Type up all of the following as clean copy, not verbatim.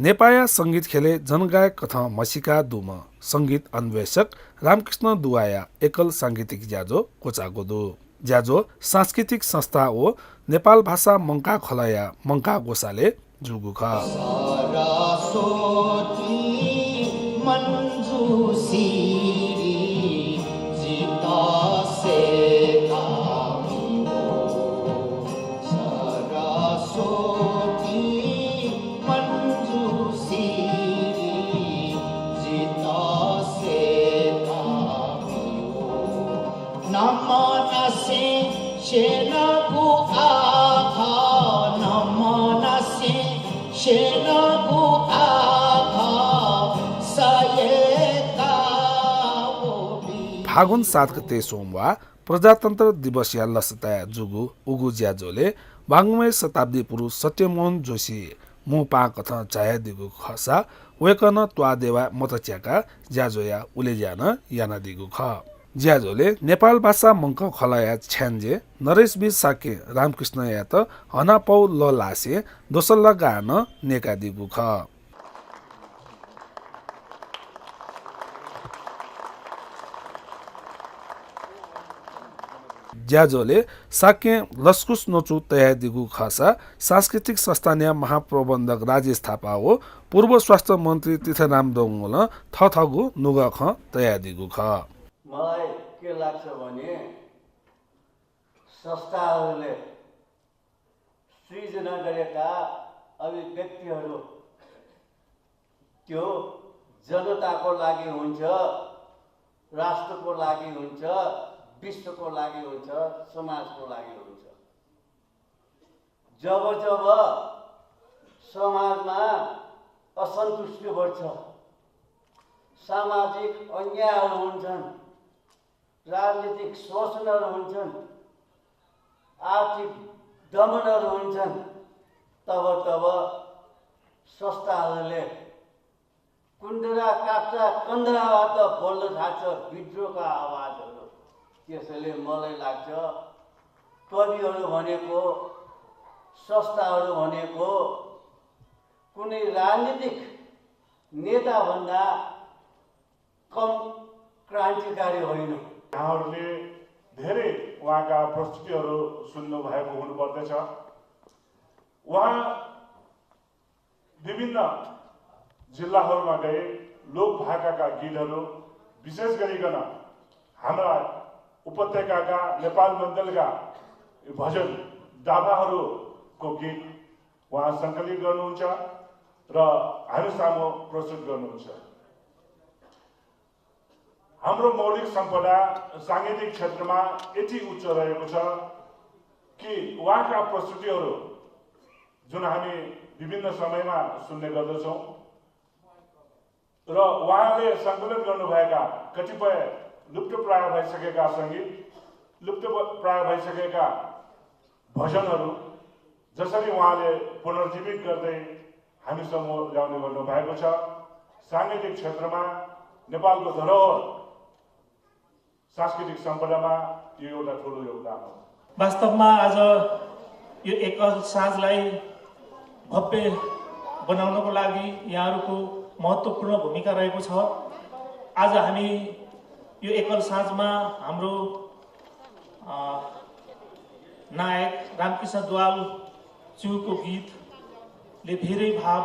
नेपाया संगीत खेले जनगायक कथा मसिका दुम संगीत अन्वेषक रामकृष्ण दुवाया एकल सांगीतिक ज्याजो कोचाको दो ज्याजो सांस्कृतिक संस्था ओ नेपाल भाषा मंका खलया मंका गोसाले जुगु ख फागुन 7 गते सोमवार प्रजातन्त्र दिवसीय लसताया जुगु उगु ज्याजोले वाङ्मय शताब्दी पुरुष सत्यमोहन जोशी मुपा कथा चाया दिगु खसा वेकन त्वा देवा मतच्याका ज्याजोया उले ज्यान याना दिगु ख ज्याजोले नेपाल भाषा मंक खलया छ्यान्जे नरेश बि साके रामकृष्ण या त हनापौ ल लासे दोसल्ला गान नेका दिगु ख ज्याजोले साके लस्कुस नोचु तया दिगु खसा सांस्कृतिक संस्थानीय महाप्रबन्धक राजेश थापा हो पूर्व स्वास्थ्य मन्त्री तीर्थराम दोङ्गोल थथगु नुगा ख तया दिगु ख मलाई के लाग्छ भने संस्थाहरूले सृजना गरेका अभिव्यक्तिहरू त्यो जनताको लागि हुन्छ, राष्ट्रको लागि हुन्छ, विश्वको लागि हुन्छ, समाजको लागि हुन्छ। जब जब समाजमा असन्तुष्टि बढ्छ, सामाजिक अन्यायहरू हुन्छन्, राजनीतिक शोषणहरू हुन्छन्, आर्थिक दमनहरू हुन्छन्, तब तब संस्थाहरूले कुण्डरा काप्चा कन्दराबाट बोल्न थाल्छ विद्रोहका आवाजहरू। त्यसैले मलाई लाग्छ कविहरू भनेको, संस्थाहरू भनेको कुनै राजनीतिक नेताभन्दा कम क्रान्तिकारी होइन। यहाँहरूले धेरै उहाँका प्रस्तुतिहरू सुन्नु भएको हुनुपर्दछ। उहाँ विभिन्न जिल्लाहरूमा गए लोक भाकाका गीतहरू, विशेष गरिकन हाम्रा उपत्यकाका नेपाल मण्डलका भजन डाबाहरूको गीत उहाँ सङ्कलित गर्नुहुन्छ र हामी सामु प्रस्तुत गर्नुहुन्छ। हाम्रो मौलिक सम्पदा साङ्गीतिक क्षेत्रमा यति उच्च रहेको छ कि उहाँका प्रस्तुतिहरू जुन हामी विभिन्न समयमा सुन्ने गर्दछौँ र उहाँले सङ्कलन गर्नुभएका कतिपय लुप्तप्राय भइसकेका सङ्गीत, लुप्तप्राय भइसकेका भजनहरू जसरी उहाँले पुनर्जीवित गर्दै हामीसँग ल्याउने गर्नुभएको छ। साङ्गीतिक क्षेत्रमा नेपालको धरोहर सांस्कृतिक सम्पदामा यो एउटा ठुलो योगदान हो। वास्तवमा आज यो एकल साँझलाई भव्य बनाउनको लागि यहाँहरूको महत्त्वपूर्ण भूमिका रहेको छ। आज हामी यो एकल साँझमा हाम्रो नायक रामकृष्ण दुवाल ज्यूको गीतले धेरै भाव,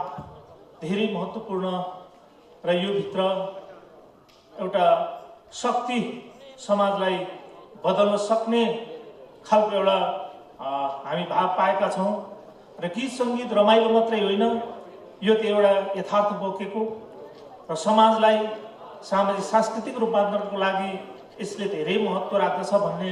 धेरै महत्त्वपूर्ण र यो भित्र एउटा शक्ति समाजलाई बदल्न सक्ने खालको एउटा हामी भाव पाएका छौँ। र गीत सङ्गीत रमाइलो मात्रै होइन, यो त एउटा यथार्थ बोकेको र समाजलाई सामाजिक सांस्कृतिक रूपान्तरणको लागि यसले धेरै महत्त्व राख्दछ भन्ने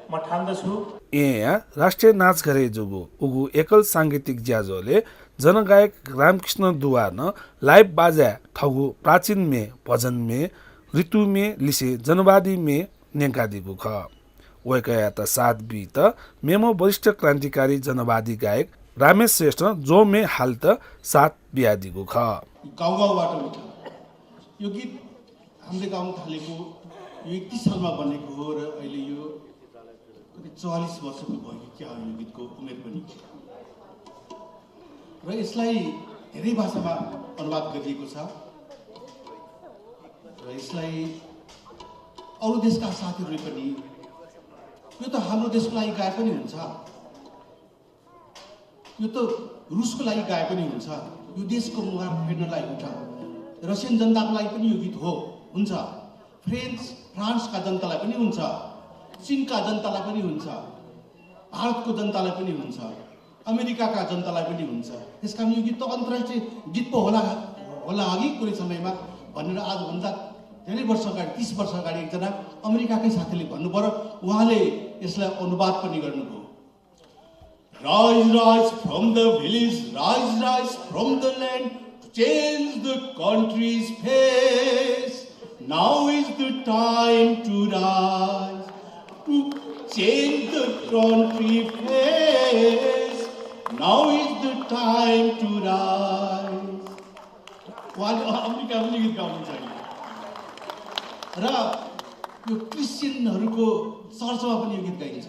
म ठान्दछु। यहाँ राष्ट्रिय नाच घरे जुगु उगु एकल सांगीतिक ज्याजोले जनगायक रामकृष्ण दुवा न लाइभ बाजा ठगु प्राचीन में भजन में ऋतु में लिसे जनवादी में नेका दिगु ख वैकया त साथ बी त मेमो वरिष्ठ क्रान्तिकारी जनवादी गायक रामेश श्रेष्ठ जो में हाल त साथ बिहा दिगु ख गाउँ गाउँबाट उठ्यो यो गीत हामीले गाउन थालेको यो 31 सालमा बनेको हो र अहिले यो कति 44 वर्षको भयो क्या यो गीतको उमेर पनि। र यसलाई धेरै भाषामा अनुवाद गरिएको छ र यसलाई अरू देशका साथीहरूले पनि यो त हाम्रो देशको लागि गाए पनि हुन्छ, यो त रुसको लागि गाए पनि हुन्छ, यो देशको मुहार फेर्नलाई हुन्छ, रसियन जनताको लागि पनि यो गीत हुन्छ, फ्रान्सका जनतालाई पनि हुन्छ, चीनका जनतालाई पनि हुन्छ, भारतको जनतालाई पनि हुन्छ, अमेरिकाका जनतालाई पनि हुन्छ। त्यसकारण यो गीत त अन्तर्राष्ट्रिय गीत पो होला अघि कुनै समयमा भनेर आजभन्दा धेरै वर्ष अगाडि 30 वर्ष अगाडि एकजना अमेरिकाकै साथीले भन्नु पर्यो, उहाँले यसलाई अनुवाद पनि गर्नुभयो। Rise, rise from the village, rise, rise from the land, to change the country's face. Now is the time to rise, to change the country's face. Now is the time to rise. उहाँले America पनि गीत गाउनुहुन्छ र यो क्रिस्चियनहरूको चर्चमा पनि यो गीत गाइन्छ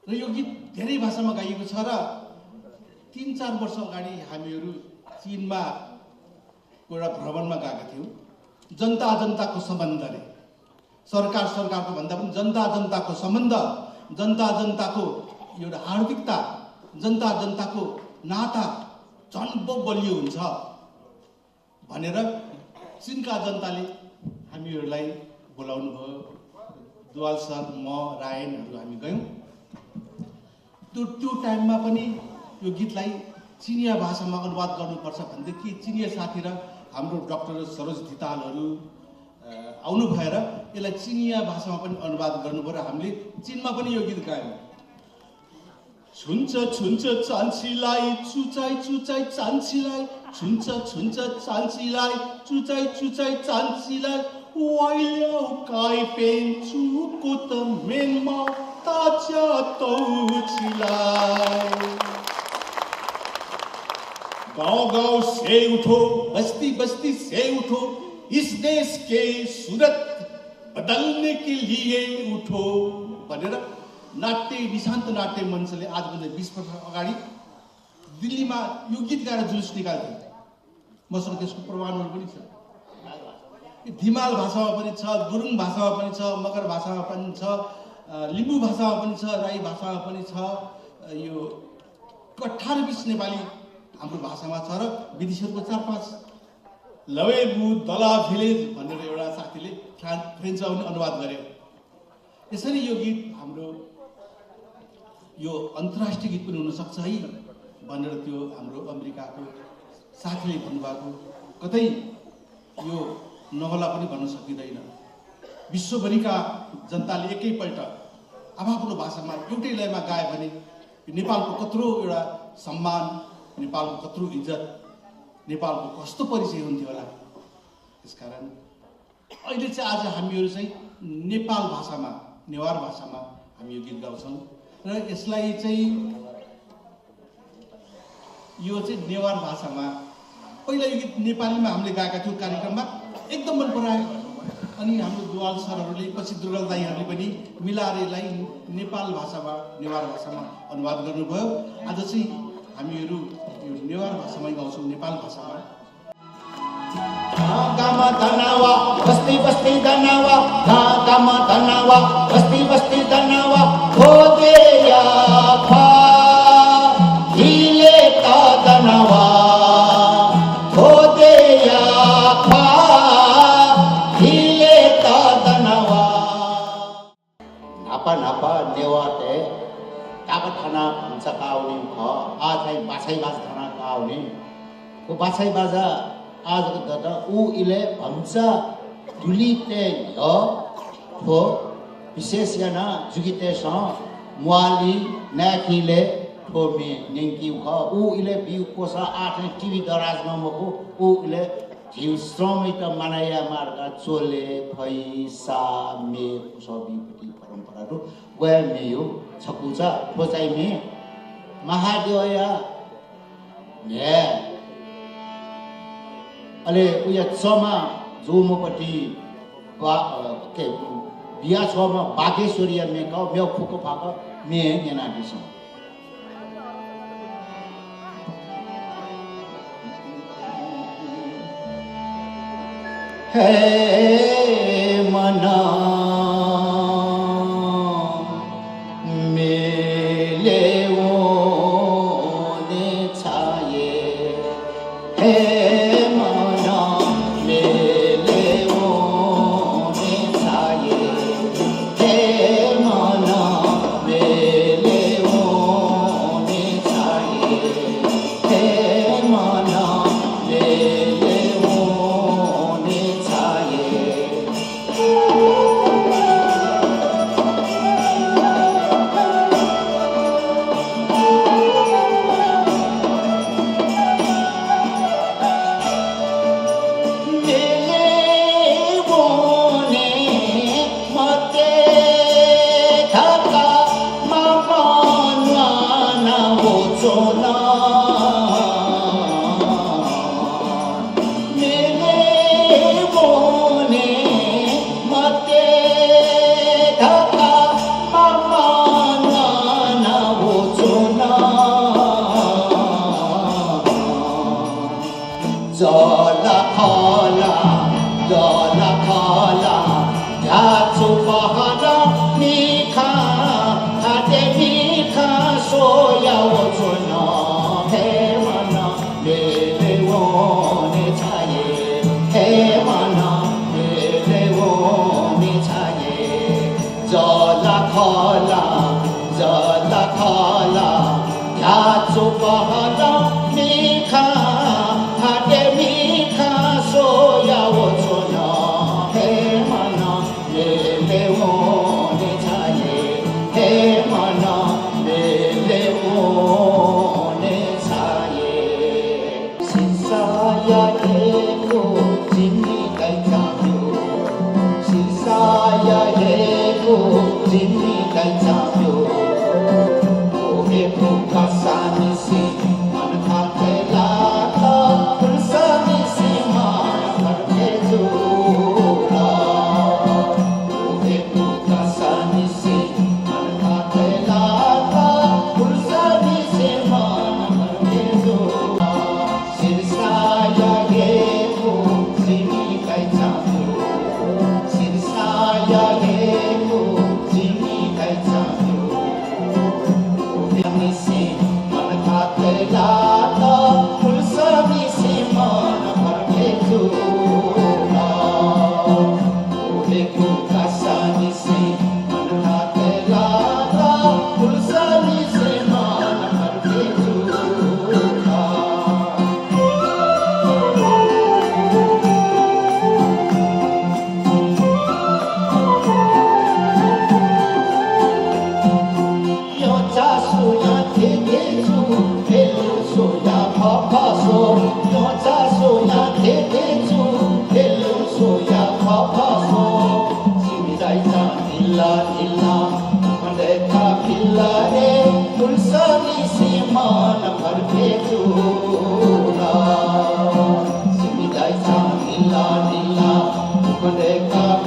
र यो गीत धेरै भाषामा गाइएको छ। र 3-4 वर्ष अगाडि हामीहरू चीनमा एउटा भ्रमणमा गएका थियौँ। जनता जनताको सम्बन्ध रे, सरकार सरकारको भन्दा पनि जनता जनताको सम्बन्ध, जनता जनताको एउटा हार्दिकता, जनता जनताको नाता झन् बलियो हुन्छ भनेर चीनका जनताले हामीहरूलाई बोलाउनु भयो। दुवाल सर, म, रायनहरू हामी गयौँ। त्यो टाइममा पनि यो गीतलाई चिनिया भाषामा अनुवाद गर्नुपर्छ भनेदेखि चिनिया साथी र हाम्रो डाक्टर सरोज धितालहरू आउनु भएर यसलाई चिनिया भाषामा पनि अनुवाद गर्नुभयो र हामीले चीनमा पनि यो गीत गायौँ। छुन्छ छुन्छ चान्सीलाई चुचाइ चुचाइ चान्सीलाई, छुन्छ छुन्छ चान्सीलाई चुचाइ चुचाइ चान्सीलाई, वाइल्याउ काइ पेन चुको त मेनमा ताच्या तौछिलाई। गाँव गाँव से उठो, बस्ती बस्ती से उठो, इस देश के सूरत बदलने के लिए उठो भनेर नाट्य निशान्त नाट्य मञ्चले आजभन्दा 20 वर्ष अगाडि दिल्लीमा यो गीत गाएर जुलुस निकाल्थ्यो। मसँग त्यसको प्रमाणहरू पनि छ। धिमाल भाषामा पनि छ, गुरुङ भाषामा पनि छ, मगर भाषामा पनि छ, लिम्बू भाषामा पनि छ, राई भाषामा पनि छ। यो 18-20 नेपाली हाम्रो भाषामा छ र विदेशीहरूको 4-5 लवेबु दला भिलेज भनेर एउटा साथीले फ्रेन्चमा पनि अनुवाद गर्यो। यसरी यो गीत हाम्रो यो अन्तर्राष्ट्रिय गीत पनि हुनसक्छ है भनेर त्यो हाम्रो अमेरिकाको साथीले भन्नुभएको कतै यो नहोला पनि भन्न सकिँदैन। विश्वभरिका जनताले एकैपल्ट आफ्नो भाषामा एउटै लयमा गाए भने नेपालको कत्रो एउटा सम्मान, नेपालको कत्रो इज्जत, नेपालको कस्तो परिचय हुन्थ्यो होला। त्यसकारण अहिले चाहिँ आज हामीहरू चाहिँ नेपाल भाषामा, नेवार भाषामा हामी यो गीत गाउँछौँ र यसलाई चाहिँ यो चाहिँ नेवार भाषामा पहिला यो गीत नेपालीमा हामीले गाएका थियौँ कार्यक्रममा, एकदम मन परायो। अनि हाम्रो दुवाल सरहरूले पछि दुर्गल दाईहरूले पनि मिलाएर यसलाई नेपाल भाषामा, नेवार भाषामा अनुवाद गर्नुभयो। आज चाहिँ हामीहरू यो नेवार भाषामै गाउँछौँ, नेपाल भाषामा। गामा धनावा बस्ती बस्ती धनावा, गामा धनावा बस्ती बस्ती धनावा, खोदे या खा हिले ता धनावा, खोदे या खा हिले ता धनावा। नापा नापा नेवाटे काबा थाना हुन्छ काउने ख आज बाछै बाज थाना काउने को बाछै बाजा आजको दादा ऊ इले भन्छ दुलीते हो हो विशेष याना जुगिते स मुआली नाखिले ठोमे नेंकी ख ऊ इले बिउ कोसा आठे टिभी दराजमा मको ऊ इले जिउ श्रमित मानाया मार्गा चोले फैसा मे सबिपति परम्पराहरु गए मेयो छकुचा खोचाइ मे महादेवया ने अले उया चमा जोमपट्टि के बिया छमा बागेश्वरीया मेक म्याउ फुको फाक मे नेनादिस हे मना मेले ओने छाये हे मना मेले ओने छाये हे मना मेले ओने छाये हे मना मेले ओने छाये Jala khala, jatsu pahara mikha, hate mikha soya ochuna, he mana lele one chaye, he mana lele one chaye. Jala khala, jatsu pahara mikha. Hate mikha soya ochuna he mana lele one chaye he mana lele one chaye sisaya ego jimni kai chamyo sisaya ego jimni kai chamyo ohe pukasani si man khatela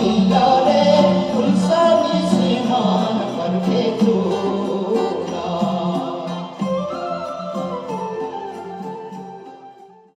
Illa